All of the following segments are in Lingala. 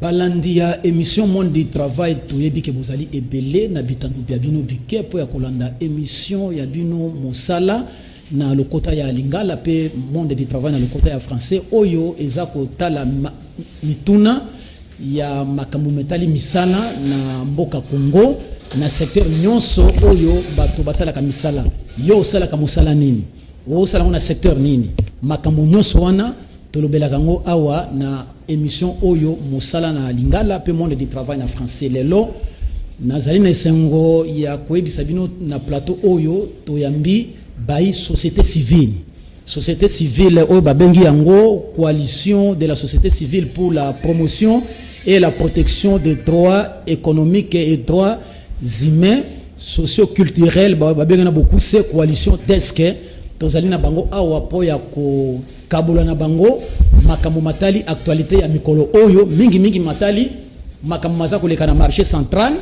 Balandi ya emission Monde du Travail, toyebi ke bozali ebele na bitando bya bino bike mpo ya kolanda emission ya bino Mosala na lokota ya Lingala mpe Monde du Travail na lokota ya français, oyo eza kotala mituna ya makambo metali misala na mboka Congo, na secteur nyonso oyo bato basalaka misala. Yo osalaka mosala nini? Osala yango na secteur nini? Makambo nyonso wana tolobelaka yango awa na émission oyo Mosala na Lingala mpe Monde du Travail na français. Lelo nazali na esengo ya koyebisa bino, na plateau oyo toyambi bai société civile, société civile oyo babengi yango Coalition de la société civile pour la promotion et la protection des droits économiques et droits humains socio-culturels, babengi na bokuse coalition DESC. Tozali na bango awa mpo ya kokabola na bango makambo matali actualité ya mikolo oyo, mingimingi matali makambo maza koleka na marché central,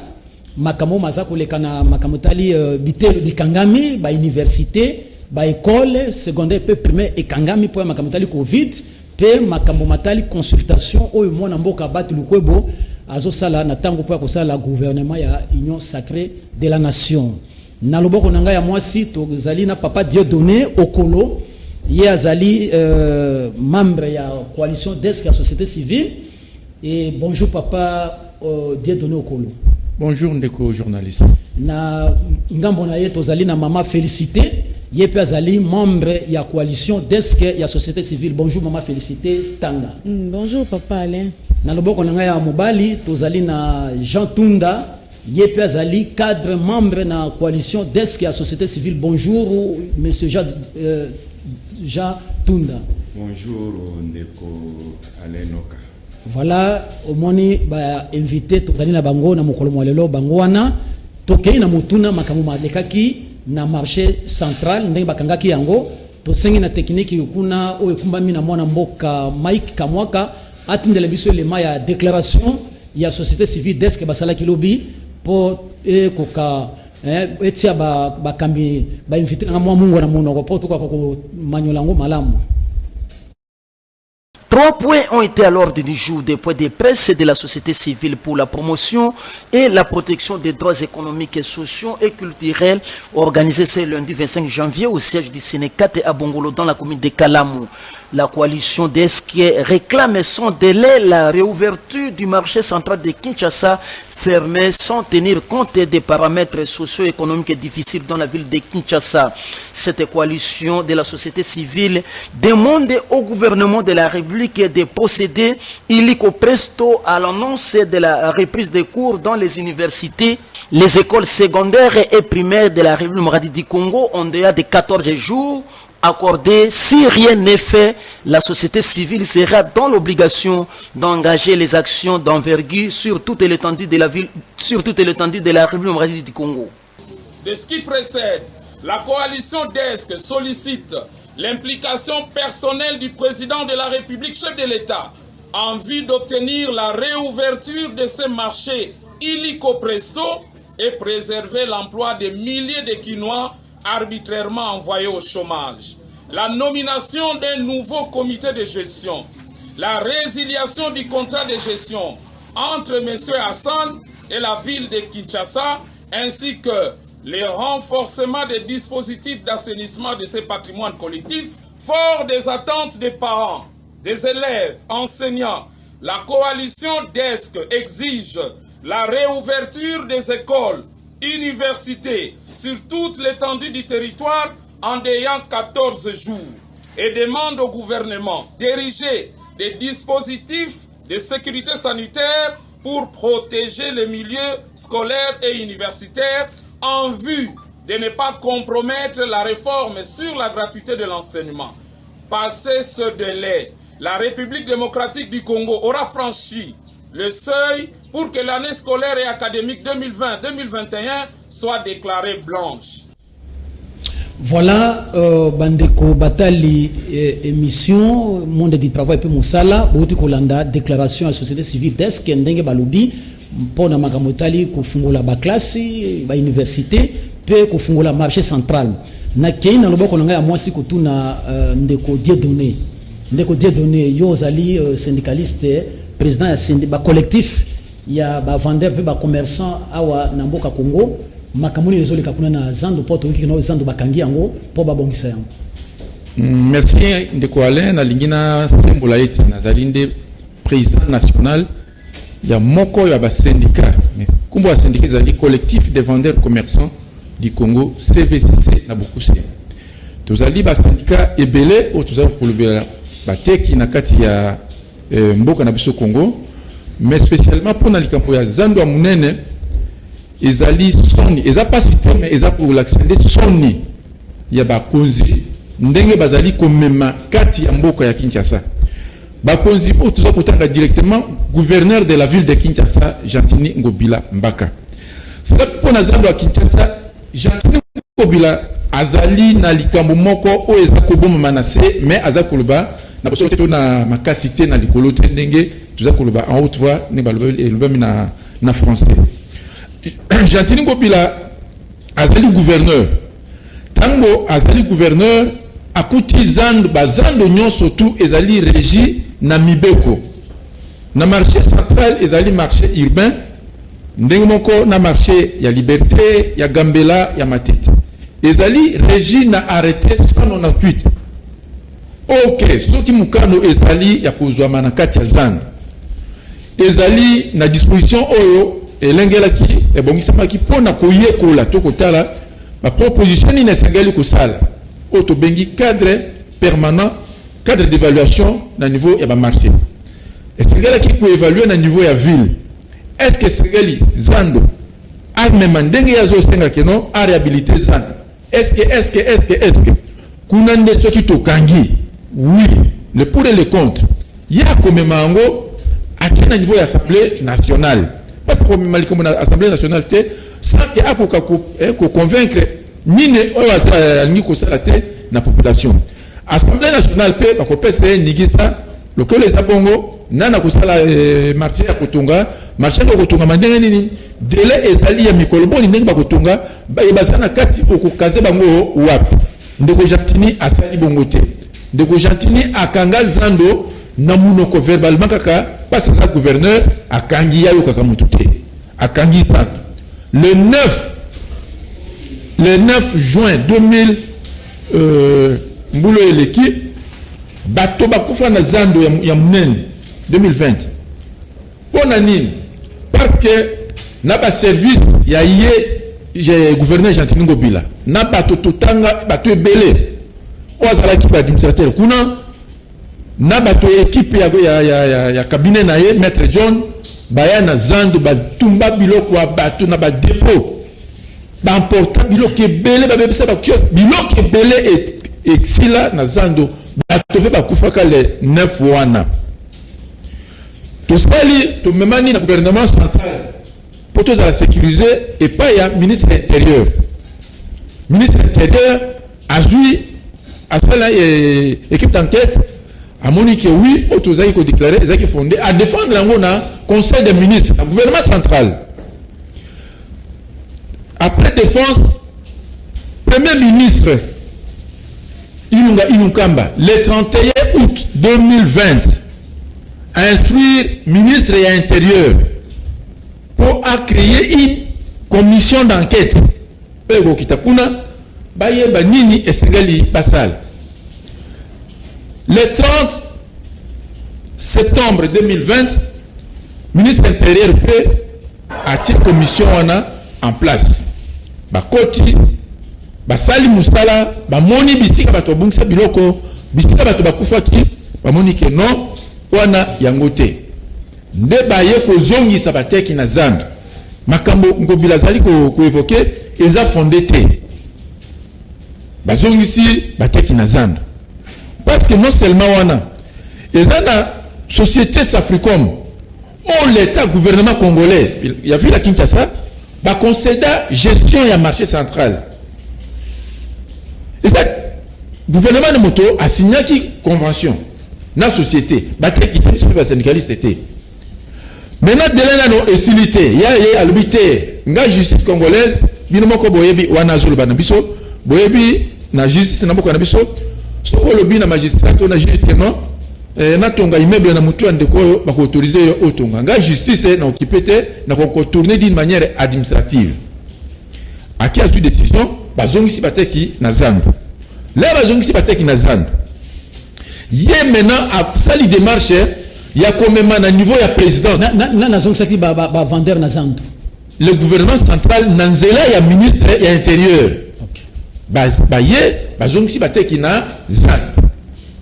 makambo maza koleka na makambo tali bitelo bikangami, bauniversité, baécole secondaire mpe primaire ekangami mpo ya makambo tali Covid, mpe makambo matali consultation oyo mwana mboka Bahati Lukwebo azosala na ntango mpo ya kosala gouvernement ya Union sacrée de la nation. Na loboko na ngai ya mwasi, tozali na papa Dieudonné Okolo. Ye azali membre ya coalition DESC ya société civile. Et bonjour, papa Dieudonné Okolo. Bonjour, ndeko journaliste. Na ngambo na ye, tozali na mama Félicité. Ye mpe azali membre ya coalition DESC ya société civile. Bonjour, mama Félicité Tanga. Bonjour, papa Alain. Na loboko na ngai ya mobali, tozali na Jean Tunda. Ye mpe azali cadre, membre na coalition DESC ya société civile. Bonjour, monsieur Jean Tunda. Bonjour, ndeko Alain Noka. Voilà, omoni bainvité tozali na bango na mokolo mwa lelo, bango wana. Tokei na motuna makambo malekaki na marché central, ndenge bakangaki yango. Tosengi na technique kuna oyo ekumbami na mwana mboka Mike Kamwaka atindela biso elema ya déclaration ya société civile DESC basalaki lobi, mpo ekoka etia bakambi bainvité nanga mwa mungu na monoko mpo tokoka komanyola yango malamu. Trois points ont été à l'ordre du jour des points de presse de la société civile pour la promotion et la protection des droits économiques et sociaux et culturels organisés ce lundi 25 janvier au siège du Sénécat à Bongolo, dans la commune de Kalamu. La coalition DESC réclame sans délai la réouverture du marché central de Kinshasa, fermé sans tenir compte des paramètres socio-économiques difficiles dans la ville de Kinshasa. Cette coalition de la société civile demande au gouvernement de la République de procéder illico presto à l'annonce de la reprise des cours dans les universités, les écoles secondaires et primaires de la République démocratique du Congo en dehors de 14 jours accordés. Si rien n'est fait, la société civile sera dans l'obligation d'engager les actions d'envergure sur toute l'étendue de la ville, sur toute l'étendue de la République démocratique du Congo. De ce qui précède, la coalition DESC sollicite l'implication personnelle du président de la République, chef de l'État, en vue d'obtenir la réouverture de ces marchés illico presto et préserver l'emploi des milliers de Kinois arbitrairement envoyés au chômage. La nomination d'un nouveau comité de gestion, la résiliation du contrat de gestion entre M. Hassan et la ville de Kinshasa, ainsi que le renforcement des dispositifs d'assainissement de ces patrimoines collectifs. Fort des attentes des parents, des élèves, enseignants, la coalition DESC exige la réouverture des écoles, universités sur toute l'étendue du territoire en ayant 14 jours et demande au gouvernement d'ériger des dispositifs de sécurité sanitaire pour protéger les milieux scolaires et universitaires en vue de ne pas compromettre la réforme sur la gratuité de l'enseignement. Passé ce délai, la République démocratique du Congo aura franchi le seuil pour que l'année scolaire et académique 2020-2021 soit déclarée blanche. Voilà, bandeko batali émission Monde du Travail mpe Mosala, bouti kolanda déclaration ya société civile DESC, ndenge balobi mpona makambo etali kofungola baklasi, bauniversité mpe kofungola marché central. Nakei na loboko na ngai ya mwasi kotuna ndeko Dieudonné. Ndeko Dieudonné, yo ozali syndicaliste. Président ya sindi ba collectif ya ba vendeur pe ba commerçant awa na mboka Congo, makambo nini ezoleka kuna na zando po toyoki kino zando bakangi yango po babongisa yango? Merci ndeko Alain, nalingi nasembola ete nazali nde président national ya moko ya basyndicat, mais nkombo ya syndicat ezali Collectif des vendeurs commerçants du Congo, CVCC na bokuse. Tozali basyndicat ebele oyo tozali kolobela bateki na kati ya mboka na biso Congo, mais spécialement mpona likambo ya zando ya monene. Ezali soni, eza mpasi te, mais eza kolakisa nde soni ya bakonzi ndenge bazali komema kati ya mboka ya Kinshasa. Bakonzi oyo toza kotanga directement, gouverneur de la ville de Kinshasa, Gentini Ngobila Mbaka. Sala mpona zando ya Kinshasa, Gentini Ngobila azali na likambo moko oyo eza kobomama na se, mais aza koloba na bosolo te to na makasi te na likolo te, ndenge toza koloba en haute voix, ndenge elobami na français. Gentini Ngobila azali gouverneur. Ntango azali gouverneur, akuti zando, bazando nyonso tu ezali régi na mibeko. Na marché central, ezali marché urbain ndenge moko na marché ya Liberté, ya Gambela, ya Matete, ezali régi na arrêté 198. Ok, soki mokano ezali ya kozwama na kati ya zando, ezali na disposition oyo elengelaki, ebongisamaki mpona koyekola to kotala baproposition nini esengeli kosala, oyo tobengi cadre permanent, cadre d'évaluation na niveau ya bamarché. Esengelaki koévaluer na niveau ya ville: est ce que esengeli zando amema ndenge ye azosenga keno aréhabiliter zando? Est ce que kuna nde soki tokangi, oui, le pour et le contre, ye akomema yango, ake na niveau ya Assemblée nationale, parce que komema likambo na Assemblée nationale te sans que akoka koconvaincre nini oyo alingi kosala te na population. Assemblée nationale mpe bakopesa ye nigisa lokolo eza bongo nana kosala marché ya kotonga. Marché yango ekotongama ndenge nini? Délai ezali ya mikolo boni? Ndenge bakotonga, baza na kati, okokaze bango wapi? Ndeko Gentini asali bongo te. Ndeko Gentini akanga zando na munoko, verbalement kaka, mpasi aza gouverneur, akangi, ayokaka motu te, akangi zando le 9, le 9 juin 2000, mbula eleki, bato bakufa na zando ya monene 2020. Mpo na nini? Parce que na baservice ya ye gouverneur Gentini Ngobila na bato totanga, bato ebele oyo azalaki baadministrateur kuna na bato ya équipe ya cabinet na ye, maître John, baya na zando, batumba biloko ya bato na badépôt, baemporta biloko ebele, babebisa bakiosque, biloko ebele esila na zando, bato mpe bakufaka le 9 wana. Tosali, tomemani na gouvernement central mpo tozala sécurisé epai ya ministre intérieur. Ministre intérieur azwi, asala équipe d'enquête, amoni ke oui, oyo tozalaki kodéclarer ezalaki fondé, adéfendre yango na conseil des ministres na gouvernement central. Après défense, premier ministre Ilunga Ilunkamba, le 31 août 2020, instruire ministre ya intérieur pour a créer une commission d'enquête mpe ekokita kuna, bayeba nini esengeli basala. Le 30 septembre 2020, ministre intérieur mpe atie commission wana en place. Bakoti, basali mosala, bamoni bisika bato babungisa biloko, bisika bato bakufaki, bamoni ke non, wana yango te. Nde baye kozongisa bateki na zando. Makambo Ngobila azali koévoquer eza fondé te. Bazongisi bateki na zando parce que non seulement wana eza na société Safricom oyo l'état, gouvernement congolais ya ville ya Kinshasa baconcéda gestion ya marché central. Eza gouvernement na moto asignaki convention na société. Bateki te, biso mpe basyndicaliste te. Maintenant, délai nano esili te, ya ye alobi te nga justice congolaise, bino moko boyebi wana azoloba na biso, boyebi na justice na mboka na biso, soki olobi na magistrat to na juge ke non. Natonga immeuble na motu ya ndeko oyo, bakoautoriser yo otonga. Ngai justice na okipe te, nakocontourner d'une manière administrative. Aki azwi décision, bazongisi bateki na zando. La bazongisi bateki na zando, ye maintenant asali démarche ya komema na niveau ya présidence. Na nazongisaki bavendeur na zando? Le gouvernement central, na nzela ya ministre ya Intérieur. Baye bazongisi bateki na zando.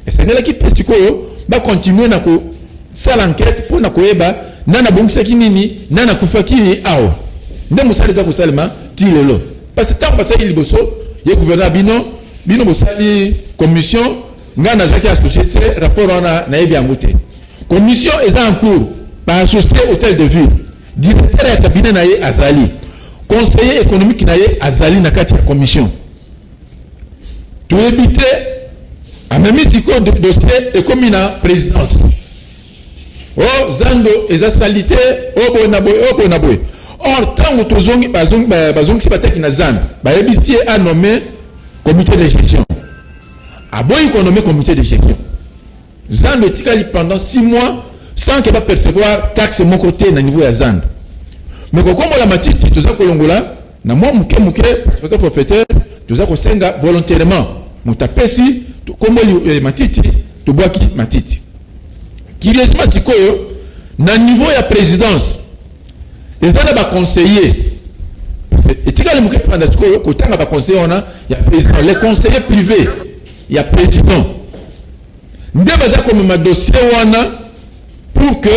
Esengelaki mpe sikoyo bacontinuer na kosala enquête mpo na koyeba nani abongisaki nini, nani akufaki awa. Nde mosala eza kosalema ti lelo, parce que ntango basali liboso, ye gouverneur, bino bino bosali commission, ngai nazalaki associé te, rapport wana nayebi yango te. Commission eza en cours, baassocié hôtel de ville, directeur ya cabinet na ye azali, conseiller économique na ye azali na kati ya commission. Toyebi te, amemi sikoyo dossier, ekomi na présidence. O zando eza sali te, o boye na boye, o boye na boye. Or ntango tozongi, bazongisi bateki na zando, bayebisi ye anommer comité de gestion. Aboyi konommer comité de gestion. Zando etikali pendant 6 mois sans que bapercevoir taxe moko te na niveau ya zando. Mais kokombola matiti, toza kolongola na mwa moke moke, participation forfaitaire toza kosenga volontairement. Moto apesi, tokomboli matiti, tobwaki matiti. Curieusement, sikoyo na niveau ya présidence eza na baconseiller, etikali moke mpanda sikoyo kotanga baconseiller wana ya président, les conseillers privés ya président nde baza komema dossier wana pour que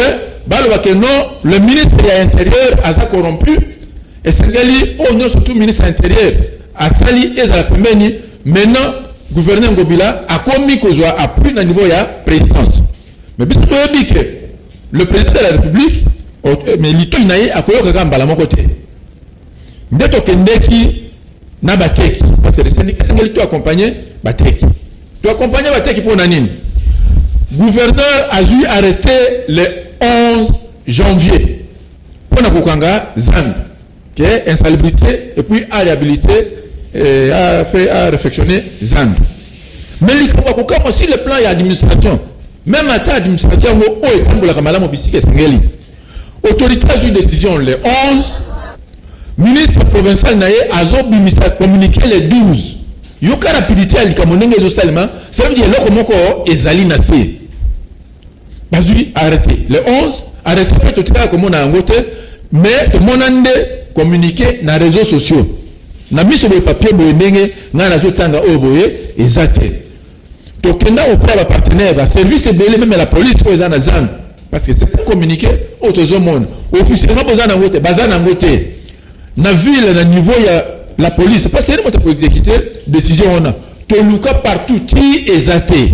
baloba ke non, le ministre ya Intérieur aza corrompu. Esengeli oyo nyonso tu ministre ya Intérieur asali ezala pembeni. Maintenant gouverneur Ngobila akomi kozwa appui na niveau ya présidence. Mais biso toyebi ke le président de la République, mais litoi na ye akoyoka mbala moko te. Nde tokendeki na bateki, parce que le syndicat esengeli to accompagner bateki. To accompagner bateki mpo na nini? Gouverneur azwi arrêté le 11 janvier mpo na kokanga zando ke insalubrité, et puis a réhabilité, a fait, a réfectionné zando. Mais likambo ya kokamwa, sur le plan ya administration, même ata administration yango oyo etambolaka malamu bisika esengeli, autorité azwi décision le 11, ministre provincial na ye azobimisa communiqué le 12. Yoka rapidité ya likambo ndenge ezosalema. Ça veut dire eloko moko ezali na se. Bazwi arrêté le 11, arrêté mpe totikaka komona yango te, mais tomona nde communiqué na réseaux sociaux. Na miso boye, papier boye, ndenge ngai nazotanga oyo boye, eza te. Tokenda auprès ya bapartenaire, baservice ebele, même la police oyo eza na zando, parce que c'est un communiqué oyo tozomona officiellement, boza nango te, baza nango te na ville, na niveau ya la police, parce que moto akoexécuter décision wana. Toluka partout ti eza te.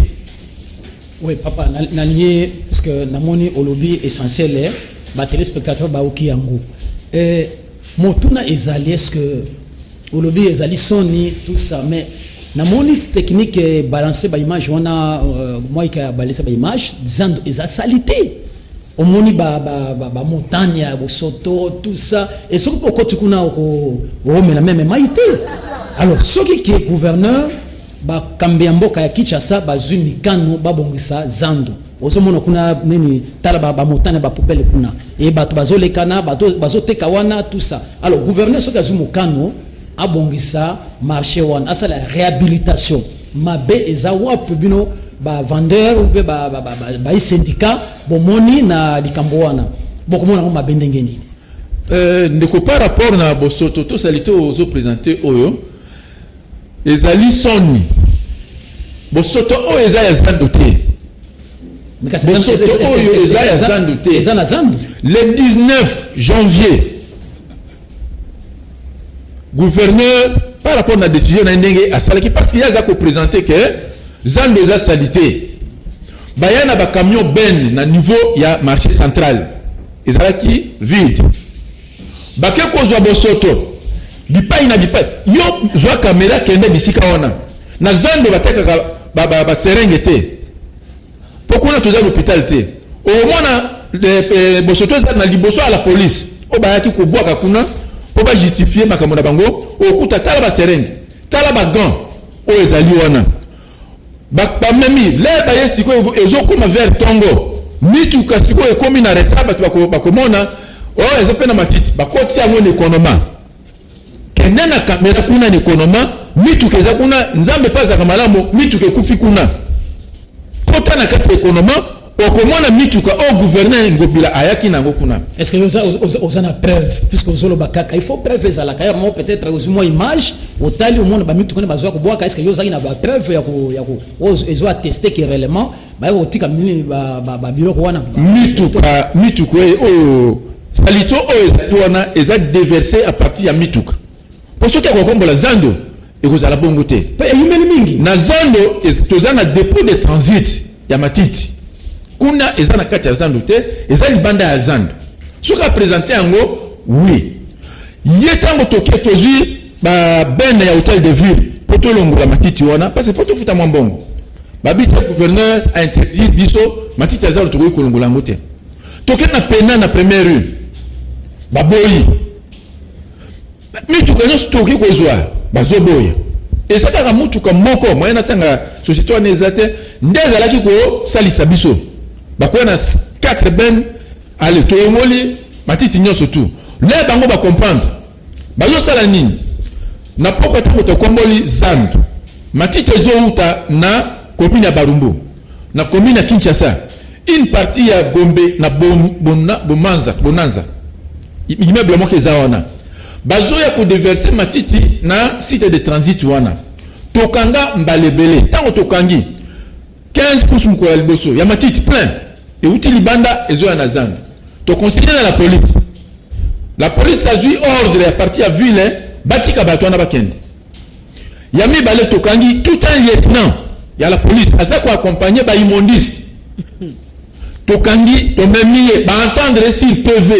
Oui papa, nalingi, parce que namoni olobi essentiel, batéléspectateur baoki yango. Motuna ezali, est ce que olobi ezali soni, tout ça, mais namoni technique balance baimage wana, mwaika ya balance baimage, zando eza sali te. Omoni bamontagne ya bosoto, tout ça, et soki mpe okoti kuna, okomela même mai te. Alors soki ke gouverneur, bakambi ya mboka ya Kinshasa bazwi mikano babongisa zando, ozomona kuna nini, tala bamontagne, bapoubelle kuna, e bato bazolekana, bato bazoteka wana, tout ça. Alors gouverneur soki azwi mokano abongisa marché wana, asala réhabilitation, mabe eza wapi? Bino bavendeur mpe bai syndicat bomoni na likambo wana, bokomona yango mabe ndenge nini? Ndeko, par rapport na bosoto tosali te, ozoprésenter oyo ezali soni. Bosoto oyo eza ya zando te. Bosoto oyo eza ya zando te. Eza na zando. Le 19 janvier, gouverneur, par rapport na décision na ye ndenge asalaki, parce que ye aza koprésenter ke zando eza sali te, baya na bacamion benne na niveau ya marché central, ezalaki vide. Bake kozwa bosoto bipai na bipai. Yo zwa kamera, kende bisika wana na zando batekaka baseringue te, mpo kuna toza l'hôpital te. Omona bosoto eza na liboso ya la police oyo bayaki kobwaka kuna mpo bajustifier makambo na bango. Okuta, tala baseringue, tala bagants oyo ezali wana. Bamemi le baye sikoyo ezokoma vers ntongo, mituka sikoyo ekomi na retard, bato bakomona oyo eza mpe na matiti, bakoti yango na ekonoma. Kende na kamera kuna na ekonoma, mituka eza kuna. Nzambe mpe azalaka malamu, mituka ekufi kuna. Kota na kati ya ekonoma, okomona mituka oyo gouverneur Ngobila ayaki nango kuna. Est ce que oza, oza, oza na preuve? Puisque ozoloba kaka, il faut preuve ezalaka. Ya mo peut-être ozwi mwa image, otali, omona bamituka nde bazwa kobwaka. Est ce que yo ozalaki na bapreuve ya ko ya ko oyo ezo atteste que réellement bayaki kotika nini, babiloko wana? Mituka oyo, saleté oyo ezali wana, eza déversé à partir ya mituka, mpo soki akokombola zando, ekozala bongo te. Mpe eyumeli mingi. Na zando toza na dépôt de transit ya matiti kuna, eza na kati ya zando te, eza libanda ya zando. Soki aprésenter yango, oui, ye ntango toke, tozwi babene ya hôtel de ville mpo tolongola matiti wana, parce que faut tofuta mwa mbongo. Babi te, gouverneur ainterdire biso matiti ya zando, tokoki kolongola yango te. Toke na pena na première rue, baboyi. Mituka nyonso tokoki kozwa, bazoboya. Eza kaka mutuka moko moyen na ntanga société wana eza te, nde ezalaki kosalisa biso. Bakoya na 4 bennes, ale toyongoli matiti nyonso tu. Le bango bacomprendre bazosala nini. Na pokwa, ntango tokomboli zando, matiti ezowuta na commune ya Barumbu, na commune ya Kinshasa, une partie ya Gombe na Bomanza, Bonanza, immeuble moko eza wana, bazoya kodéverser matiti na site de transit wana. Tokanga mbala ebele. Ntango tokangi 15 pouces mokolo ya liboso ya matiti plein euti libanda ezoya na zando, toconsidère na la police. La police azwi ordre ya partie ya ville, batika bato wana bakende. Ya mibale, tokangi tout un lieutenant ya la police aza koaccompagner baimmondices. Tokangi, tomemi ye, baentendre sur PV.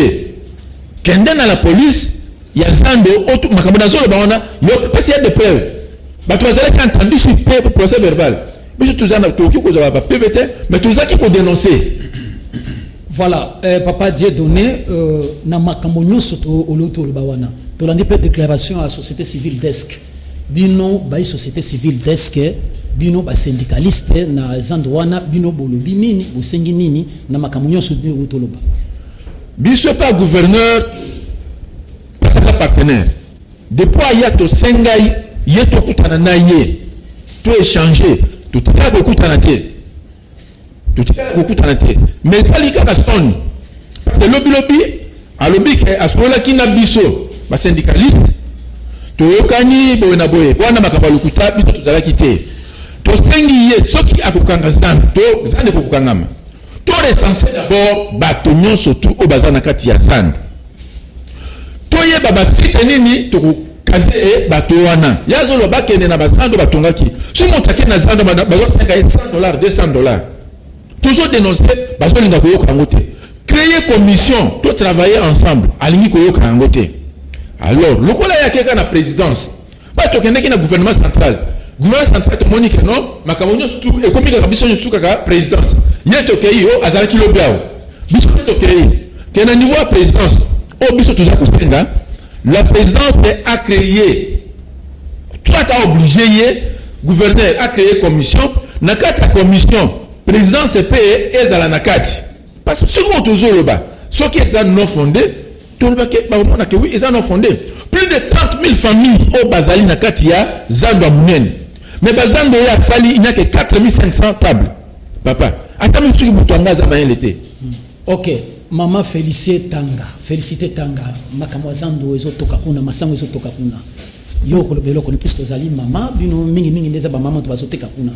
Kende na la police ya zando, makambo nazoloba wana yo, parce ya de preuve, bato bazalaki entendu sur procès verbal. Biso toza na tokoki kozwa ba PV te, mais tozalaki kodénoncer. Voilà, papa Dieudonné, na makambo nyonso to olobi, toloba wana, tolandi mpe déclaration ya société civile desk. Bino bai société civile desk, bino basyndicaliste na zando wana, bino bolobi nini, bosengi nini na makambo nyonso oyo toloba? Biso epa gouverneur, parce aza partenaire, depuis aya, tosengai ye tokutana na ye, toéchange. Totikala kokutana te, totikala kokutana te. Mais ezali kaka soni, parce que lobilobi alobi ke asololaki na biso basyndicaliste, toyokani boye na boye. Wana makambo ya lokuta, biso tozalaki te. Tosengi ye, soki akokanga zando to zando ekokokangama, to recenser d'abord bato nyonso tu oyo baza na kati ya zando, toyeba basite nini tokokaze bato wana. Ye azoloba bakende na bazando batongaki. So moto akende na zando, bazosenga ye 100 $, 200 $. Tozodénonce, bazolinga koyoka yango te. Créer commission, to travailler ensemble, alingi koyoka yango te. Alors lokola ye akeka na présidence, ba tokendeki na gouvernement central. Gouvernement central, tomoni ke non, makambo nyonso tu ekomi kaka biso nyonso tu kaka présidence. Ye tokei, o azalaki lobi awa, biso mpe tokei ke na niveau ya présidence. Oyo biso toza kosenga, la présidence a créé, soit a obligé ye gouverneur a créé commission. Na kati ya commission, présidence mpe ezala na kati, parce que soki oyo tozoloba, soki eza non fondé, tolobaki, bakomonake oui, eza non fondé. Plus de 30 000 familles oyo bazali na kati ya zando ya monene, mais bazando oyo asali, il n'y a que 4 500 tables, papa. Ata mosuki moto anga aza mayele te. Ok, mama Félicité Tanga, Félicité Tanga, makambo ya zando ezotoka kuna, masango ezotoka kuna, yo okoloba eloko ni, puisque ozali mama? Bino mingimingi nde eza bamama moto bazoteka kuna,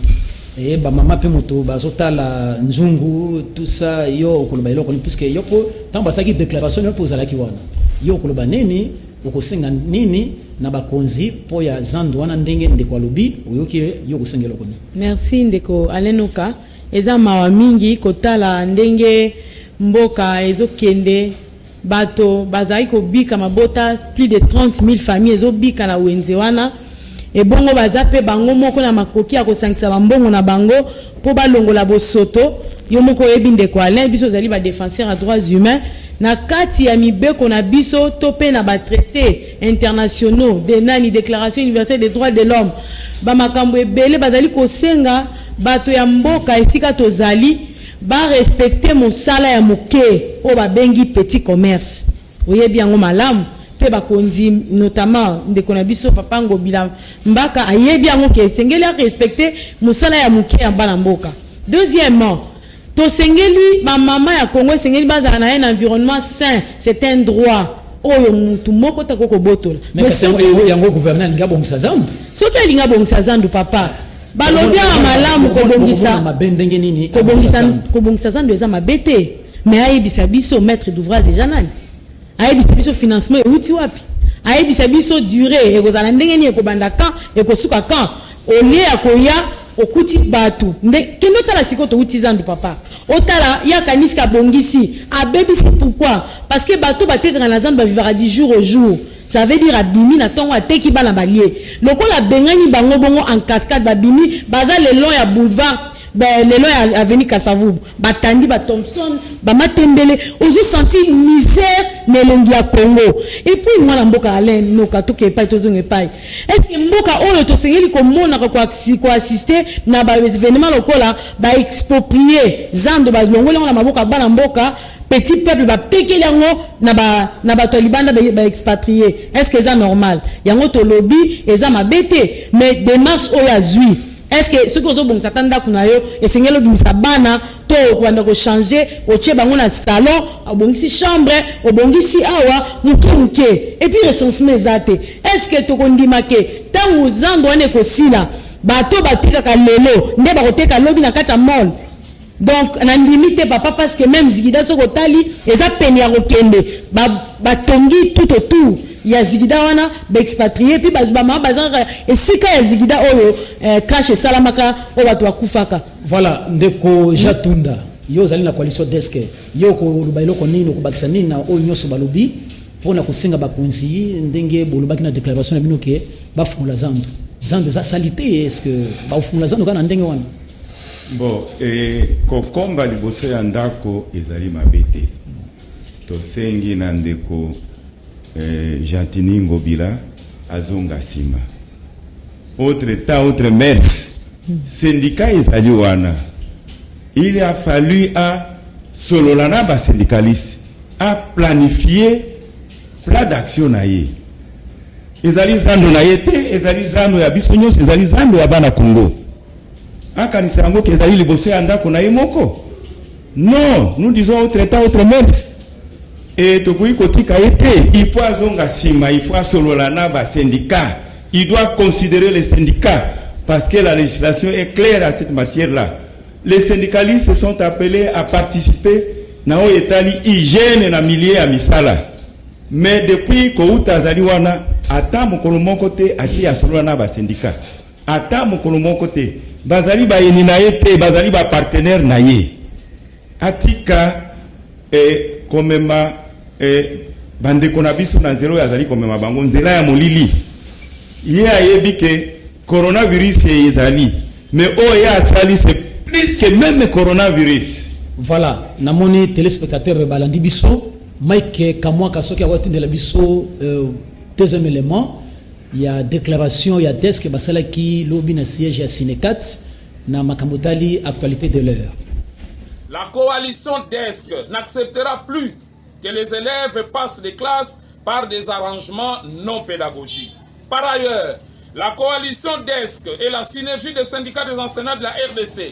e bamama mpe moto bazotala nzungu, tout ça. Yo okoloba eloko ni, puisque yo mpo ntango basalaki déclaration, yo mpo ozalaki wana? Yo okoloba nini, okosenga nini na bakonzi mpo ya zando wana? Ndenge ndeko alobi, oyoki ye, yo okosenga eloko nini? Merci, ndeko Alenoka. Eza mawa mingi kotala ndenge mboka ezokende. Bato bazali kobika, mabota plus de 30 000 famille ezobika na wenze wana. Ebongo baza mpe bango moko na makoki ya kosangisa bambongo na bango mpo balongola bosoto. Yo moko oyebi, ndeko Alain, biso ozali badéfenseur ya droits humains. Na kati ya mibeko na biso to mpe na batraité internationaux de nani, Déclaration universelle des droits de l'homme, bamakambo ebele bazali kosenga. bato ya mboka esika tozali ba respecter mosala ya moke oyo babengi petit commerce. Oyebi yango malamu mpe bakonzi, notamment ndeko na biso papa Ngobila Mbaka, ayebi yango ke esengeli arespecte mosala ya moke ya bana mboka. Deuxièmement, tosengeli bamama ya Congo esengeli bazala na ye na environnement sain. C'est un droit oyo mutu moko te akoki kobotola. Mais kasi yango gouverneur alingi abongisa zandu. Soki alingi abongisa zandu, papa, balobi awa malamu kobongisa mabe ndenge nini? Kobongisa zandu eza mabe te, mais ayebisa biso maître d'ouvrage eza nani, ayebisa biso financement euti wapi, ayebisa biso durée ekozala ndenge nini, ekobanda quand, ekosuka quand. Au lieu ya koya okuti bato nde kende otala. Sikoyo touti zandu, papa, otala ye akanisi abongisi, abebisi. Pourquoi? Parce que bato batekaka na zandu bavivaka du jour au jour. Ça veut dire abimi na ntongo, ateki, bana balie. Lokola abengani bango bongo en cascade, babimi, baza le long ya boulevard, lelo ya avenue Kasavubu, batandi ba Thomson, bamatembele. Ozosentir misère na elongi ya Congo. Et puis, mwana mboka Alain Noka, toke epai, tozonga epai. Est ce que mboka oyo tosengeli komonaka koassister na baévénement lokola baexproprie zando, balongoli yango na maboko ya bana mboka, petit peuple, batekeli yango na bato ya libanda, baexpatrie? Est ce que eza normal? Yango tolobi eza mabe te, mais démarche oyo azwi, est ce que soki ozobongisa ata ndako na yo, esengeli obimisa bana to okobanda kochange, otie bango na salon, obongisi chambre, obongisi awa moke moke? Et puis recensement eza te. Est ce que tokondima ke ntango zando wana ekosila, bato batekaka lelo nde bakoteka lobi na kati ya mall? Donc nandimi te, papa, parce que même Zigida, soki otali, eza pene ya kokende, batongi tout autour ya Zigida wana, baexpatrie. Puis bamama bazangaka esika ya Zigida oyo crash esalamaka, oyo bato bakufaka. Voilà, ndeko Jatunda, yo ozali na coalition Desk. Yo okoloba eloko nini, okobakisa nini na oyo nyonso balobi mpona kosenga bakonzi, ndenge bolobaki na déclaration na bino ke bafungola zando? Zando eza sali te. Est ce que bakofungola zando kaka na ndenge wana? Bon, kokomba liboso ya ndako ezali mabe te. Tosengi na ndeko Gentiny Ngobila azonga nsima. Autre temps, autre mœurs. Syndicat ezali wana. Il a fallu asolola na basyndicaliste, aplanifier plan d'action na ye. Ezali zando na ye te, ezali zando ya biso nyonso, ezali zando ya bana Congo. Akanisa yango ke ezali liboso ya ndako na ye moko? Non, nous disons autre temps, autre mœurs. E tokoki kotika ye te. Il faut azonga nsima, il faut asolola na basyndicat. Il doit considérer les syndicats parce que la législation est claire à cette matière là les syndicalistes sont appelés à participer na oyo etali hygiène na milieu ya misala. Mais depuis kouta azali wana, ata mokolo moko te asi asolola na basyndicat, ata mokolo moko te. Bazali bayeni na ye te, bazali bapartenaire na ye. Atika komema bandeko na biso na nzela oyo azali komema bango, nzela ya molili. Ye ayebi ke coronavirus ezali, mais oyo ye asali, c'est plus que même coronavirus. Voilà, namoni téléspectateur balandi biso. Mike Kamwaka, soki akotindela biso deuxième élément ya déclaration ya Desk basalaki lobi na siège ya Sinecat na makambo tali actualité de l'heure. La coalition DESC n'acceptera plus que les élèves passent des classes par des arrangements non pédagogiques. Par ailleurs, la coalition DESC et la synergie des syndicats des enseignants de la RDC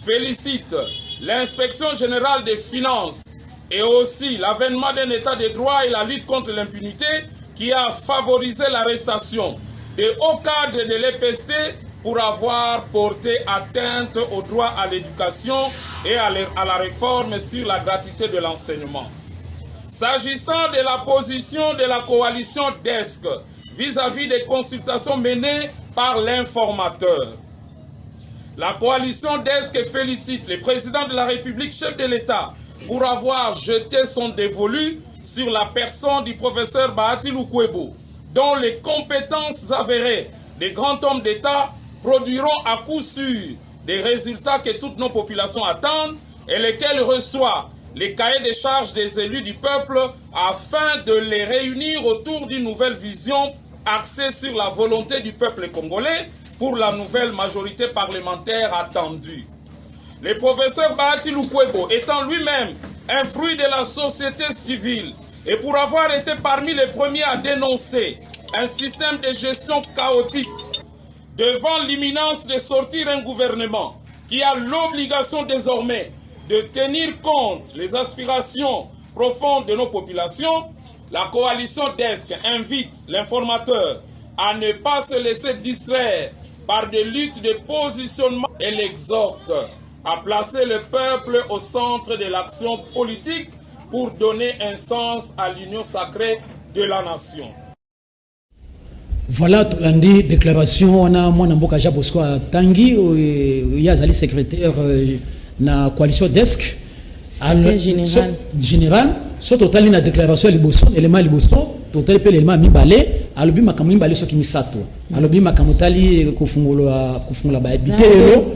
félicitent l'inspection générale des finances et aussi l'avènement d'un état de droit et la lutte contre l'impunité qui a favorisé l'arrestation des hauts cadres de l'EPST pour avoir porté atteinte au droit à l'éducation et à la réforme sur la gratuité de l'enseignement. S'agissant de la position de la coalition DESC vis-à-vis des consultations menées par l'informateur, la coalition DESC félicite le président de la République, chef de l'État, pour avoir jeté son dévolu sur la personne du professeur Bahati Lukwebo, dont les compétences avérées des grands hommes d'État produiront à coup sûr des résultats que toutes nos populations attendent et lesquels reçoivent les cahiers des charges des élus du peuple afin de les réunir autour d'une nouvelle vision axée sur la volonté du peuple congolais. pour la nouvelle majorité parlementaire attendue. Le professeur Bahati Lukwebo étant lui-même un fruit de la société civile et pour avoir été parmi les premiers à dénoncer un système de gestion chaotique devant l'imminence de sortir un gouvernement qui a l'obligation désormais de tenir compte les aspirations profondes de nos populations, la coalition DESC invite l'informateur à ne pas se laisser distraire par des luttes de positionnement et l'exhorte à placer le peuple au centre de l'action politique pour donner un sens à l'union sacrée de la nation. Voilà, tolandi déclaration wana mwana mboka Jean Bosco atangi. Ye azali secrétaire na coalition DESC. Secrétaire général. Général. So totali na déclaration ya liboso, élément ya liboso, totali mpe élément ya mibale, alobi makambo mibale soki misato. Alobi makambo tali kofungola babiteyelo,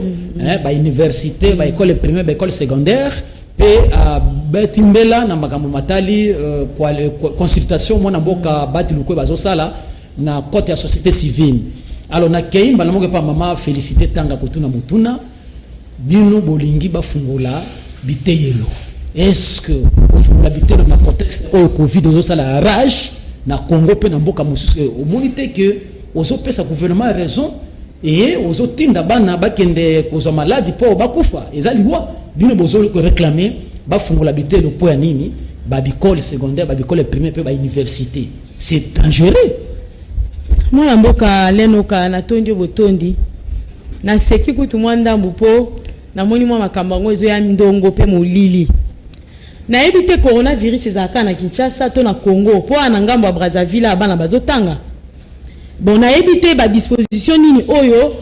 bauniversité, baécole primaire, baécole secondaire, mpe abeti mbela na makambo matali consultation mwana mboka Bahati Lukwebo bazosala na côté ya société civile. Alors nakei mbala moko epa mama Félicité Tanga kotuna motuna: bino bolingi bafungola biteyelo, est-ce que kofungola biteyelo na contexte oyo Covid ozosala rage na Congo mpe na mboka mosusu, omoni te ke ozopesa gouvernement raison e ozotinda bana bakende kozwa maladi mpo bakufa, eza liwa? Bino bozoréclamer bafungola biteyelo mpo ya nini? Baécole secondaire, baécole primaire mpe bauniversité, c'est dangereux. Mwana mboka Lenoka, natondi yo botondi. Naseki kutu mwa ndambu mpo namoni mwa makambo yango ezoya ndongo mpe molili. Nayebi te coronavirus ezalaka na Kinshasa to na Congo, mpo wana na ngambo ya Brazzaville ya bana bazotanga. Bon, nayebi te badisposition nini oyo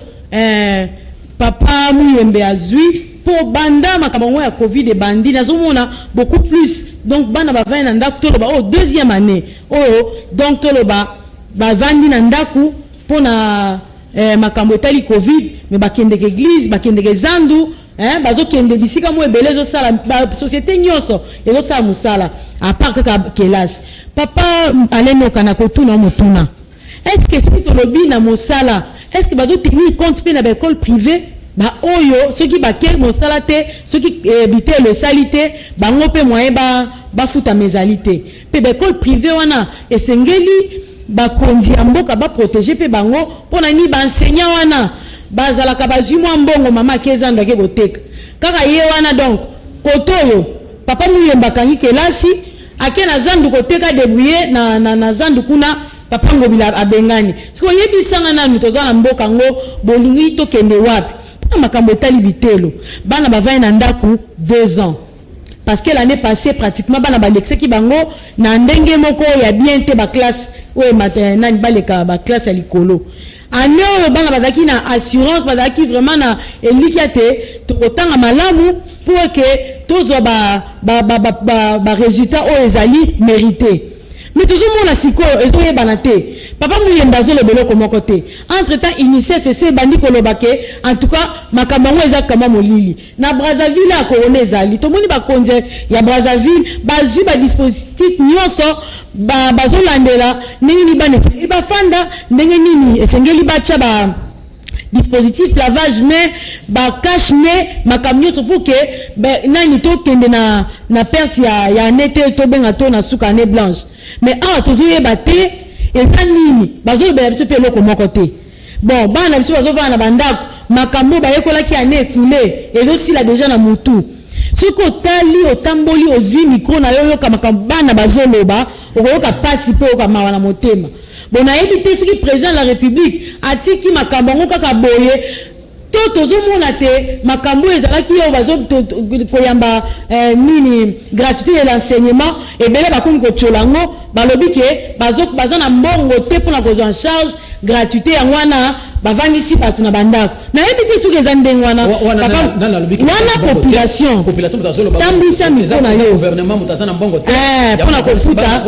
papa Muyembe azwi, mpo banda makambo yango ya Covid ebandi, nazomona beaucoup plus. Donc bana bavandi na ndako, toloba oyo deuxième année oyo, donc toloba bavandi na ndako mpona makambo etali Covid, mais bakendeke église, bakendeke zandu, bazokende bisika mo ebele, ezosala basociété nyonso ezosala mosala à part kaka kelasi. Papa Alenoka, na kotuna motuna: est ce que soki tolobi na mosala, est ce que bazotenir compte mpe na baécole privée baoyo soki bake mosala te, soki bitelo esali te, bango mpe moyen bafutama ezali te? Mpe baécole privée wana, esengeli bakonzi ya mboka baprotéger mpe bango. Mpo na nini? Baenseignant wana bazalaka bazwi mwa mbongo, mama ake ezando, ake koteka kaka ye wana. Donc kote oyo papa Muyemba akangi kelasi, ake na zandu koteka, débrouille na zandu kuna, papa Ngobila abengani. Soki oyebisanga nanu, toza na mboka yango, bolingi tokende wapi? Mpona makambo etali bitelo, bana bavandi na ndako 2 ans, parce que l'année passée pratiquement bana balekisaki bango na ndenge moko ya bien te, baclasse oyo nani baleka baclasse ya likolo. Année oyo bana bazalaki na assurance, bazalaki vraiment na elikya te tokotanga malamu pour ke tozwa barésultat oyo ezali mérité. Mais tozomona sikoyo ezoyebana te. Papa Muyemba azoloba eloko moko te. Entre temps UNICEF ese ebandi koloba ke en tout cas makambo yango eza kama molili na Brazzaville ya corona ezali. Tomoni bakonzi ya Brazzaville bazwi badispositif nyonso, bazolandela ndenge nini bana esengeli bafanda, ndenge nini esengeli batya ba dispositif lavage main, bacache-nez, makambo nyonso pour ke nani tokende na perte ya année te, tobenga to na suka année blanche. Mais awa tozoyeba te eza nini, bazolobela biso mpe eloko moko te. Bon, bana na biso bazovanda na bandako, makambo bayekolaki année écoulée ezosila déjà na mutu. Soki otali, otamboli, ozwi micro na yo, oyoka makambo bana bazoloba, okoyoka pasi mpe oyoka mawa na motema. Bon, nayebi te soki président de la République atiki makambo yango kaka boye to tozomona te makambo oyo ezalaki oyo bazo koyamba nini, gratuité de l'enseignement. Ebele bakomi kotiola yango, balobi ke baza na mbongo te mpona kozwa en charge gratuité yango wana, bavandisi bato na bandako. Nayebi te soki eza ndenge wana. Wana population, tambwisa micro na yo mpona kofuta,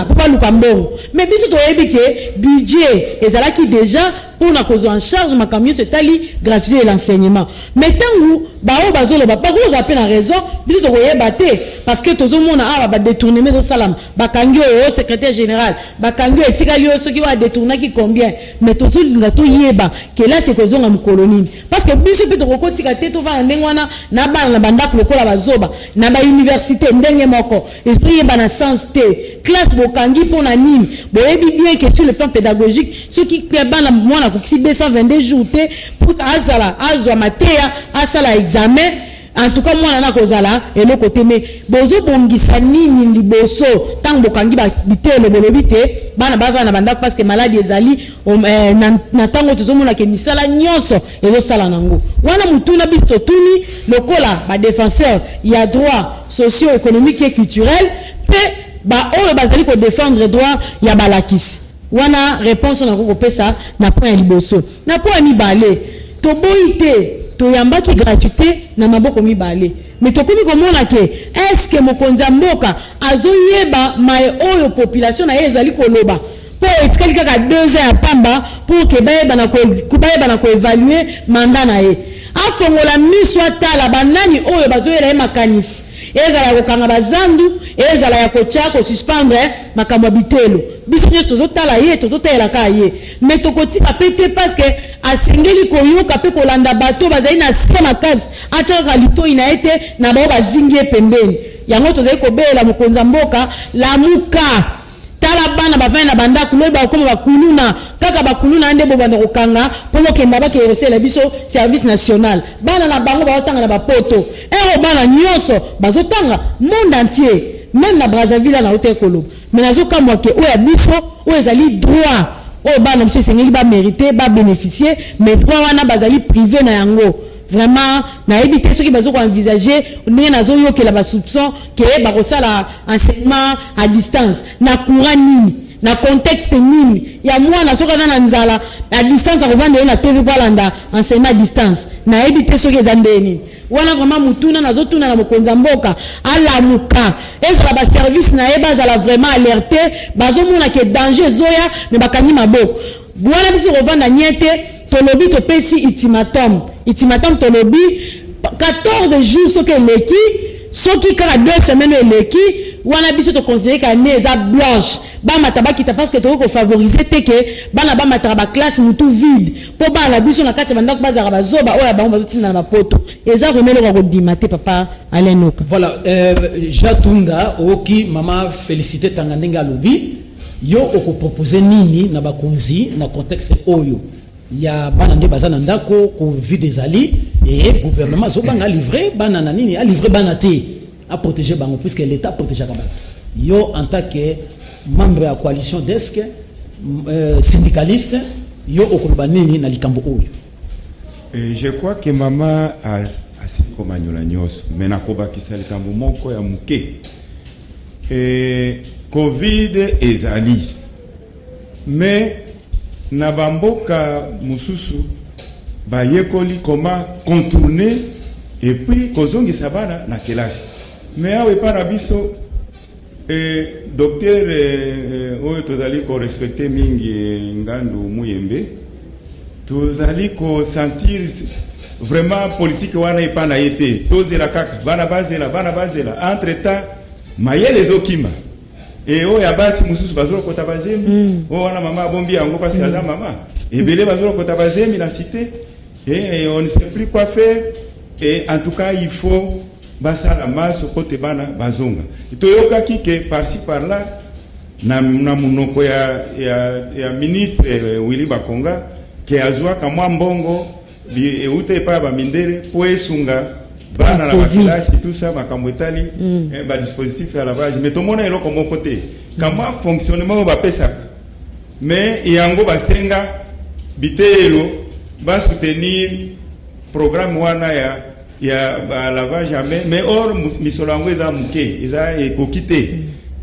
mpo baluka mbongo. Mais biso toyebi ke budget ezalaki déjà. mpona kozwa en charge makambo nyonso etali gratuité de l'enseignement. Mais ntango baoyo bazoloba, bakozala mpe na raison, biso tokoyeba te, parce que tozomona awa badétournement ezosalama. Bakangi oyo secrétaire général, bakangi oyo, etikali oyo soki oyo adétournaki combien. Mais tozolinga toyeba kelasi ekozonga mokolo nini, parce que biso mpe tokokotika te tovanda ndenge wana na bana na bandako lokola bazoba. Na bauniversité ndenge moko, ezoyeba na sens te. Classe bokangi mpo na nini? Boyebi bien que sur le plan pédagogique, soki bana, mwana akokisi 222 jours te pour azala azwa mateya, asala examen, en tout cas mwana na kozala eloko te. Me bozobongisa nini liboso ntango bokangi bitelo, bolobi te bana bavanda na bandako parce que maladie ezali? Na ntango tozomona ke misala nyonso ezosala nango wana, motuna biso totuni lokola badéfenseur ya droit socio-économique et culturel mpe baoyo bazali kodéfendre droit ya balakisi wana, réponse nakoki kopesa na point ya liboso. Na point ya mibale, toboyi te, toyambaki gratuité na maboko mibale, mais tokomi komona ke est-ce mokonzi ya mboka azoyeba maye oyo population na ye ezali koloba? Mpo etikali kaka 2 ans ya pamba pour ke bayeba na koévaluer mandat na ye. Afongola miso, atala banani oyo bazoyela ye makanisi, ezala ya kokanga bazandu, ezala ya kotya kosuspendre makambo ya bitelo. Biso nyonso tozotala ye, tozotalelaka ye, mais tokotika mpe te, parce que asengeli koyoka mpe kolanda bato bazali na se makasi. Atya kaka litoi na ye te na bao bazingi ye pembeni. Yango tozali kobelela mokonzi ya mboka: lamuka, tala bana bavandi na bandako, loyi bakokoma bakuluna. Kaka bakuluna nde bobanda kokanga mpo bokenda bakende kosalela biso service national. Bana na bango baotanga na bapoto ero, bana nyonso bazotanga monde entier, même na Brazzaville na ute koloba. Mais nazokamwa ke oyo ya biso, oyo ezali droit oyo bana biso esengeli bamérite, babénéficie, mais droit wana bazali privé na yango. Vraiment, nayebi te soki bazo koenvisage ndenge nazoyokela basoupçon ke bakosala enseignement à distance na courant nini, na contexte nini ya mwana soki aza na nzala à distance, akovanda ye na TV mpo alanda enseignement à distance? Nayebi te soki eza ndenge nini wana. Vraiment, mutuna nazotuna na mokonzi ya mboka: alamuka, ezala baservice na ye bazala vraiment alerte. Bazomona ke danger ezoya, mais bakangi maboko wana. Biso kovanda nye te. Tolobi, topesi ultimatum. Ultimatum, tolobi 14 jours. Soki eleki, soki kaka 2 semaines eleki wana, biso toconsidere ka ne eza blanche, bamata bakita, parce que tokoki kofavoriser te ke bana bamataka baclasse mutu vide, mpo bana na biso na kati ya bandako bazalaka bazoba oyo ya bango bazotinda na bapoto. Eza vraiment eloko ya kodima te, papa Alain Noka. Voilà, Jatunda, oyoki mama Félicité Tanga ndenge alobi. Yo okopropose nini na bakonzi na contexte oyo ya bana nde baza na ndako, Covid ezali e gouvernement azobanga alivre bana na nini, alivre bana te, aprotéger bango, puisque l'État protégeaka bato? Yo, en tant que membre ya coalition desk, syndicaliste, yo okoloba nini na likambo oyo? Et je crois que mama asili komanyola nyonso, me nakobakisa likambo moko ya moke. Covid ezali, me na bamboka mosusu bayekoli comment contourner et puis kozongisa bana na kelasi. Me awa epai na biso, docteur oyo tozali korespecte mingi, Ngandu Muyembe, tozali kosentir vraiment politique wana epai na ye te. Tozela kaka bana bazela, bana bazela. Entre temps mayele ezokima e oyo ya basi mosusu bazolokota bazemi. Oyo wana mama abombi yango parce que aza mama ebele, bazolokota bazemi na cité et on ne sait plus quoi faire. Et en tout cas, il faut basala maso po te bana bazonga. Toyokaki ke par-ci par-là na monoko ya ministre Willy Bakonga ke azwaka mwa mbongo euta epai ya bamindele mpo esunga bana na Covid. Bakelasi, tout ça, makambo etali badispositif ya lavage, mais tomona eloko moko te, kamwa fonctionnement oyo bapesaka. Mais yango basenga biteyelo basoutenir programme wana ya balavage ya main, mais or misolo yango eza moke, eza ekoki te.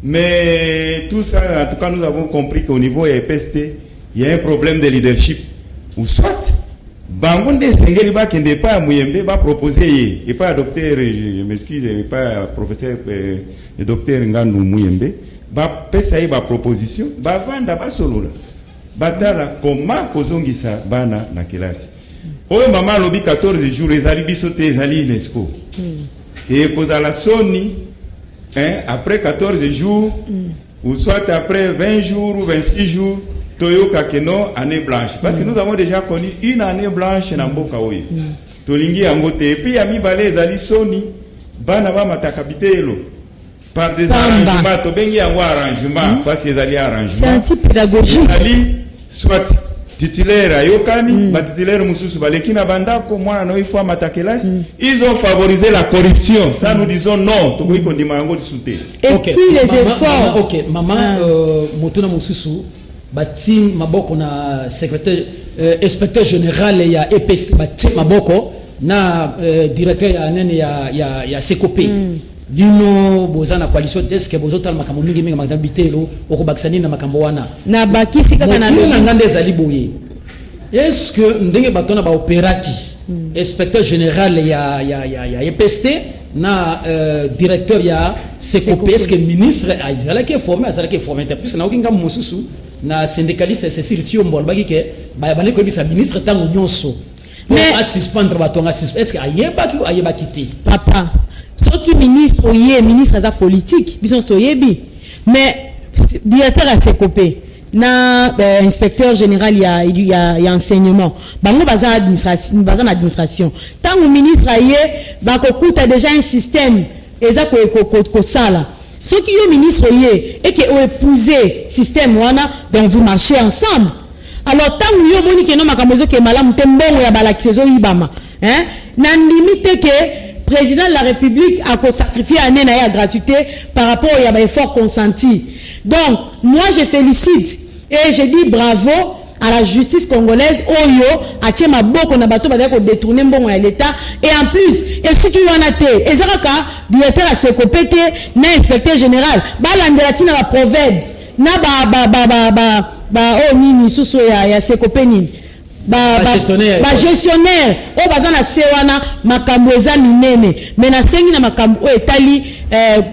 Mais tout ça, en tout cas, nous avons compris qu'au niveau ya EPST, il y a un problème de leadership, ou soit bango nde esengeli bakende epai ya Muyembe, bapropose ye epai ya docteur, je m'excuse, epai ya professeur docteur Ngandu Muyembe, bapesa ye baproposition, bavanda, basolola. Batala koma kozongisa bana na kelasi. Oyo mama alobi 14 jours ezali biso te, ezali UNESCO. Ekozala soni, hein, après 14 jours ou soit après 20 jours ou 26 jours, toyoka que non, année blanche, parce que nous avons déjà connu une année blanche na mboka oyo. Tolingi yango te. Et puis ya mibale, ezali soni bana bamataka biteyelo par des Pamba. arrangements. Tobengi yango arrangement parce que ezali C'est arrangement. anti-pédagogique. Ezali soit titulaire ayokani, batitulaire mosusu baleki na bandako, mwana na yo ifo amata kelasi. Ils ont favorisé la corruption. Ça, nous disons non, tokoki kondima yango lisusu te. Et Ok. puis les Mama, efforts. mama, ok, mama. Ah. Motuna mosusu, bati maboko na secrétaire, inspecteur général ya EPST, bati maboko na directeur ya nene ya CCOP. Bino boza na coalition desk, bozotala makambo mingimingi, makambo bitelo, okobakisa nini na makambo wana? Na bakisi kaka na Motuna na nga nde ezali boye: est ce que ndenge bato wana baopéraki, inspecteur général ya EPST na directeur ya CCOP, est ce que ministre azalaki informé, azalaki informé te? Puisque nayoki ngambo mosusu na syndicaliste Cécile Tiombo, alobaki ke bandeki koyebisa ministre ntango nyonso po asuspendre bato anga. Est ce que ayebaki ou ayebaki te? Papa, soki ministre oye, ministre aza politique, biso nyonso toyebi. Mais directeur ya CCOP na inspecteur général ya enseignement, bango baza na administration. Ntango ministre aye, bakokuta déjà un système eza kosala. Soki yo ministre oye eke oépouser système wana, donc vous marchez ensemble. Alors ntango yo omoni keno makambo ezokende malamu te, mbongo ya balakisi ezoyibama, hein? Nandimi te ke président de la République akosacrifie année na ye ya gratuité par rapport ya baeffort consenti. Donc moi, je félicite et je dis bravo à la justice congolaise oyo atie maboko na bato bazali kodétourne mbongo ya l'État. Et en plus, esuki wana te, eza kaka directeur ya CCOP te na inspecteur général. Balandela ntina baproverbe na ba oyo nini lisusu ya CCOP, nini, Bagestionnaire. Bagestionnaire oyo baza na se wana. Makambo eza minene, mais nasengi na makambo oyo etali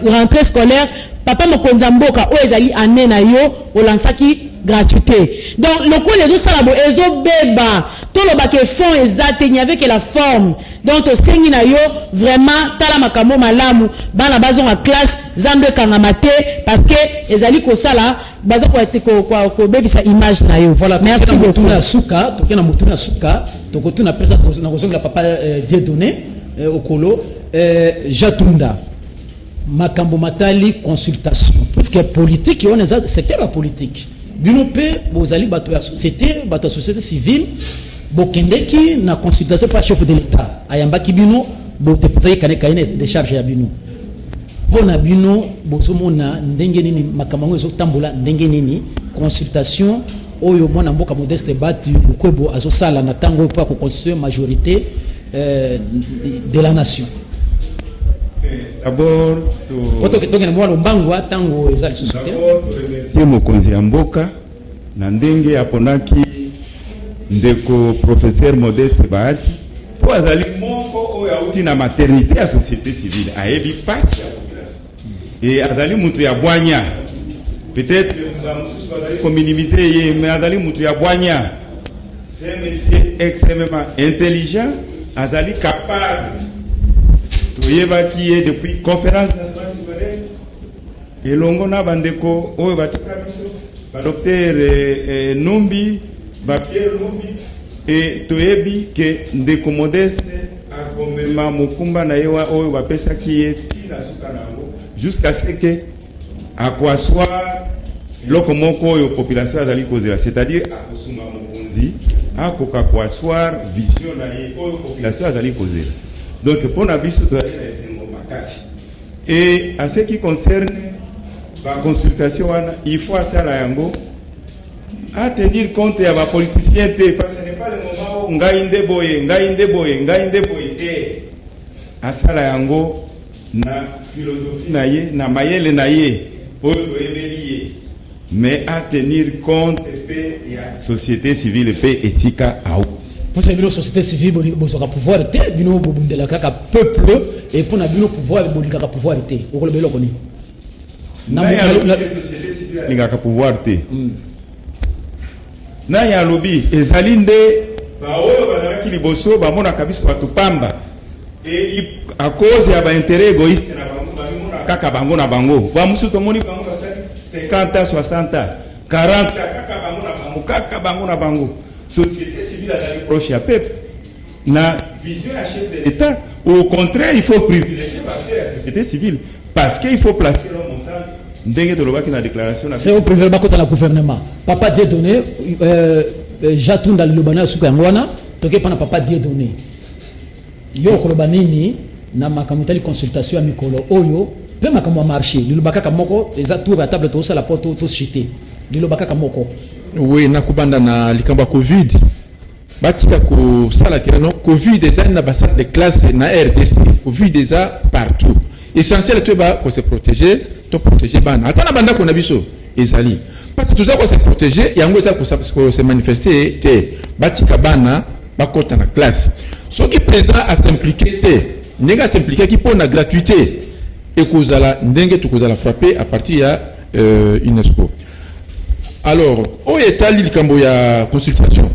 rentrée scolaire, papa mokonzi ya mboka, oyo ezali année na yo olansaki gratuité. Donc lokola ezosala bo ezobeba, tolobaka fond eza te, n'y avait que la forme. Donc tosengi na yo vraiment, tala makambo malamu, bana bazonga classe, zando ekangama te, parce que ezali kosala baza kobebisa image na yo. Voilà. Merci Tokei na beaucoup. motuna ya suka, tokei na motuna ya suka, tokotuna mpesa na kozongela papa Dieudonné Okolo Jatunda makambo matali consultation, puisque politique wana eza secteur ya politique. Bino mpe bozali bato ya société, bato ya société civile, bokendeki na consultation par chef de l'État, ayambaki bino, bodéposaki cahier de charge ya bino. Mpo na bino, bozomona ndenge nini makambo yango ezotambola, ndenge nini consultation oyo mwana mboka Modeste Bahati Lukwebo azosala na ntango oyo mpo ya koconstituer majorité de la nation? D'abord Po tokende mwa lombangu, ntango eza lisusu te. D'abord toremercie mokonzi ya mboka na ndenge aponaki ndeko professeur Modeste Bahati, mpo azali moko oyo auti na maternité ya société civile, ayebi pasi ya population e azali mutu ya bwanya. Peut-être bamosusu bazali kominimize ye, mais azali mutu ya bwanya. C'est un monsieur extrêmement intelligent, azali capable. Toyebaki ye depuis Conférence nationale souveraine elongo na bandeko oyo batika biso, badocteur Numbi, bapierre Numbi. E toyebi ke ndeko Modeste akomema mokumba na ye oyo bapesaki ye ntina suka na yango, jusqu'à ce que akoasseoir eloko moko oyo population azali kozela, c'est-à-dire akosunga mokonzi akoka koasseoir vision na ye oyo population azali kozela. Donc mpo na biso, tozali na esengo makasi. Et à ce qui concerne baconsultation wana, il faut asala yango à tenir compte ya bapoliticien te, parce que ce n'est pas le moment où ngai nde boye, ngai nde boye, ngai nde boye te. Asala yango na philosophie na ye, na mayele na ye oyo toyebeli ye, mais à tenir compte mpe ya société civile mpe esika auti. Mposa bino société civile, bozwaka pouvoir te, bino bobundela kaka peuple. E mpo na bino pouvoir, bolingaka pouvoir te. Okoloba eloko nini? Ngai alobi te société civile alingaka pouvoir te. Nani alobi? Ezali nde baoyo bazalaki liboso, bamonaka biso bato pamba, et à cause ya baintérêt égoïste na bango, bamimona kaka bango na bango. Bamosusu tomoni bango basali 50 ans, 60 ans, 40 ans, kaka bango na bango, kaka bango na bango. Société civile azali proche ya peuple. Na vision ya chef de l'État, au contraire, il faut privilégier baacteur ya société civile, parce que il faut placer l'homme au centre, ndenge tolobaki na déclaration na C'est au privé, bakota na gouvernement. Papa Dieudonné, Jatunda, liloba na suka yango wana. Toke mpana papa Dieudonné, yo okoloba nini na makambo etali consultation ya mikolo oyo mpe makambo ya marché? Liloba kaka moko, eza tour ya table tozosala mpo toshite. Liloba kaka moko. Oui, nakobanda na likambo ya Covid. Batika kosala keno Covid ezali na basalle de classe na RDC. Covid eza partout. Essentiel toyeba kose protéger, toprotéger bana ata na bandako na biso. Ezali parce que toza kose protéger, yango eza kose manifester te. Batika bana bakɔta na classe. Soki président as'impliquer te ndenge as'impliquaki mpo na gratuité, ekozala ndenge tokozala frappé à partir ya UNESCO. Alors, oyo etali likambo ya consultation,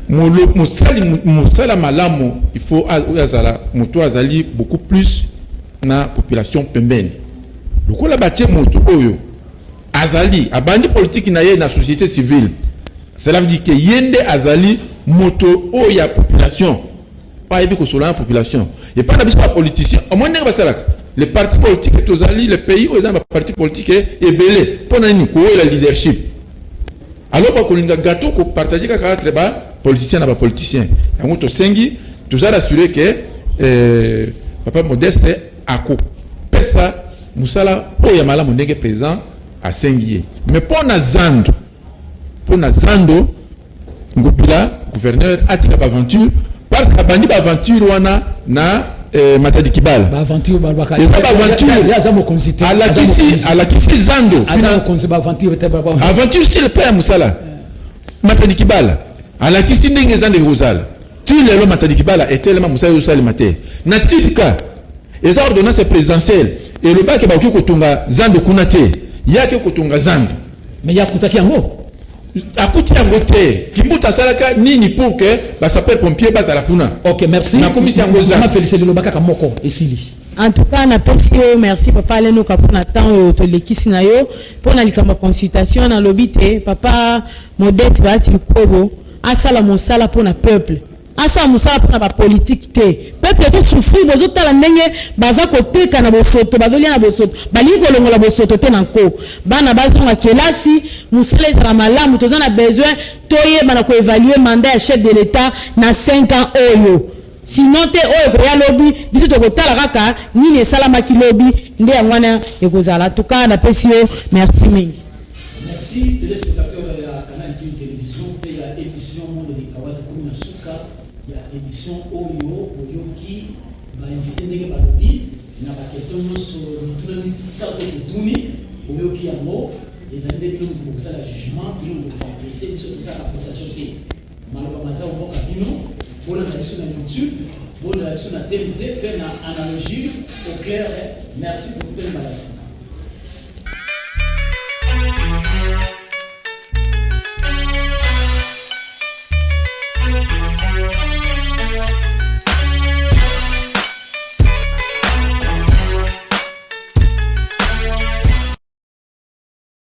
mosali mosala malamu, il faut oyo azala moto azali beaucoup plus na population pembeni. Lokola batie moto oyo azali abandi politike na ye na société civile, cela veut dire que ye nde azali moto oyo ya population, oyo ayebi kosolola na population. Epai na biso bapoliticien, omoni ndenge basalaka les partis politiques. Tozali le pays oyo eza na baparti politique ebele. Mpo na nini kowoyela leadership? Alors bakolinga gâteau kopartage kaka entre bapoliticien na bapoliticien. Yango tosengi, toza rassuré ke papa Modeste akopesa mosala oyo ya malamu ndenge président asengi ye. Mais mpo na zando, Ngobila gouverneur atika baaventure, parce que abandi baaventure wana na Matadi Kibala. Baaventure balobaka. Eza baaventure. Aza mokonzi te. Alakisi zando. Aza mokonzi, baaventure te. Aventure sur le plan ya mosala. Matadi Kibala, alakisi ndenge eza, ndenge kozala ti lelo Matadi Kibala etelema, mosala ezosalema te. Na tika eza ordonnance présidentielle elobaki bakoki kotonga zando kuna te, yaki kotonga zando. Mais yakutaki yango. Akuti yango te. Kimbuta asalaka nini pour que basapeur pompier bazala kuna? Ok, merci. Nakomisi yango. Mama Félicie, liloba kaka moko, esili. En tout cas, napesi yo merci, papa Alenoka, mpona temps oyo tolekisi na yo. Mpona likambo ya consultation, nalobi te papa Modeste Bahati Lukwebo asala mosala mpona peuple, asala mosala mpona bapolitike te. Peuple ekosouffrir. Bozotala ndenge baza koteka na bosoto, bazolia na bosoto, balingi kolongola bosoto te na nko. Bana bazonga kelasi, mosala ezala malamu. Toza na besoin toyeba na koévaluer mandat ya chef de l'État na 5 ans oyo. Sinon te, oyo ekoya lobi, biso tokotala kaka nini esalamaki lobi, nde yango wana ekozala. Tuka napesi yo merci mingi. Merci, téléspectateur ya Canal Kin Télévision mpe ya émission Monde de Travail. Tokomi na suka ya émission oyo. Boyoki bainvité ndenge balobi na baquestion nyonso, mituna misato totuni, boyoki yango. Ezali nde bino moto bokosala jugement, bino moto koapprécier. Biso tosalaka appréciation te. Maloba maza komboka bino. Bolanda biso na YouTube, bolanda biso na TNT mpe na analogie au clair. Merci beaucoup, tele malasi.